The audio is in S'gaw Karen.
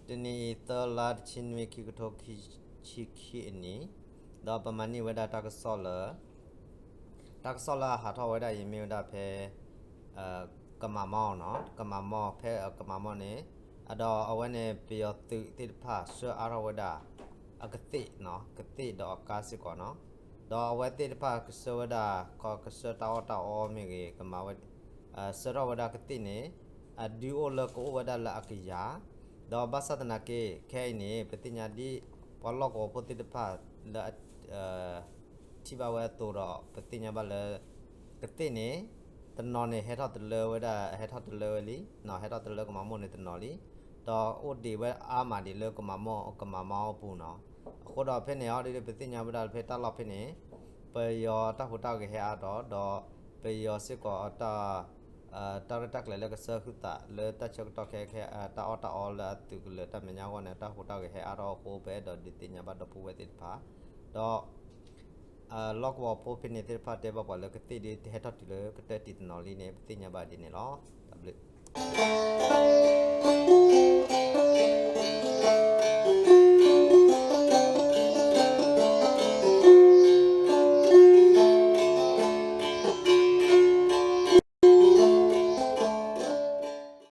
တနံၤအံၤ သၢလါတဆံနွံ ခံကထိခံဆံခံအနံၣ်, ဒီးပမၤန့ၢ်ဝဲဒၣ်တၢ်ကစီၣ်လၢ တၢ်ကစီၣ်လၢအဟးထီၣ်ဝဲဒၣ်အံၤမ့ၢ်ဝဲဒၣ်ဖဲ ကမၤမီၢ်နီၤ, ကမၤမီၢ် ဖဲကမၤမီၢ်န့ၣ်, ဒီးအဝဲန့ၣ် ပယီၤသုးသ့ၣ်တဖၣ်ဆှၢအါထီၣ်ဝဲဒၣ် အကသ့ၣ်နီၤ, ကသ့ၣ်ဒီးအကါစ့ၢ်ကီးနီၤ, ဒီးအဝဲသ့ၣ်တဖၣ်ကဆှၢဝဲဒၣ် ကဆှၢတၢ်အီၣ်တၢ်အီမ့ၢ်ဂ့ၤ ကမၤဝဲ ဆှၢထီၣ်ဝဲဒၣ်ကသ့ၣ်န့ၣ် အဒုးအိၣ်လၢကအိၣ်ဝဲဒၣ်လၢအကယၤ, ဒီးဘၣ်ဆၣ်သနာ်က့ ခဲအံၤန့ၣ် ပသ့ၣ်ညါဒ် ပှၤလီၢ်ကဝီၤဖိသ့ၣ်တဖၣ်လၢ ထံၣ်ဘၣ်ဝဲအသိးဒီး ပသ့ၣ်ညါဘၣ်လၢ ကသ့ၣ်န့ၣ် တနီၤန့ၣ် ဟဲထီၣ်တလၢဝဲဒၣ် ဟဲထီၣ်တလၢဝဲလံ, ဟဲထီၣ်တလၢကမၤမီၢ်န့ၣ်တနီၤလံ, ဒီးအိၣ်ဒံးဝဲအါမးဒံးလၢကမၤမီၢ် ကမၤမီၢ်အပူၤနီၤ. အဃိဒီးဖဲန့ၣ်အီၤဒ် ပသ့ၣ်ညါဝဲဒၣ်ဖဲတၢ်လီၢ်ဖဲန့ၣ် ပယီၤတၢ်ဟူးတၢ်ဂဲၤဟဲအါထီၣ် ဒီးပယီၤစ့ၢ်ကီးအတၢ် တၢ်ရဲၣ်တၢ်ကျဲၤလၢကဆှၢဟုသးလၢတၢ်ဆၢကတီၢ်ခဲအံၤ တၢ်အီၣ်တၢ်အီလၢအသုးကလၢၤတၢ်မဲာ်ညါအဂီၢ်န့ၣ် တၢ်ဟူးတၢ်ဂဲၤဟဲအါထီၣ်အဃိ ပအဲၣ်ဒိးဒုးသ့ၣ်ညါဘၣ်ဒီပုၢ်ဝဲၢ်သ့ၣ်တဖၣ်, ဒီး လီၢ်ကဝီၤဖိဖဲန့ၣ်သ့ၣ်တဖၣ်တဲဘၣ်ပှၤလၢကသ့ၣ်ဒ်တဟဲထီၣ်တုၤလၢကတၢၢ်တံၤတနီၤလံန့ၣ် ပသ့ၣ်ညါဘၣ်ဒ်န့ၣ်လီၤ. တၢ်ဘျုး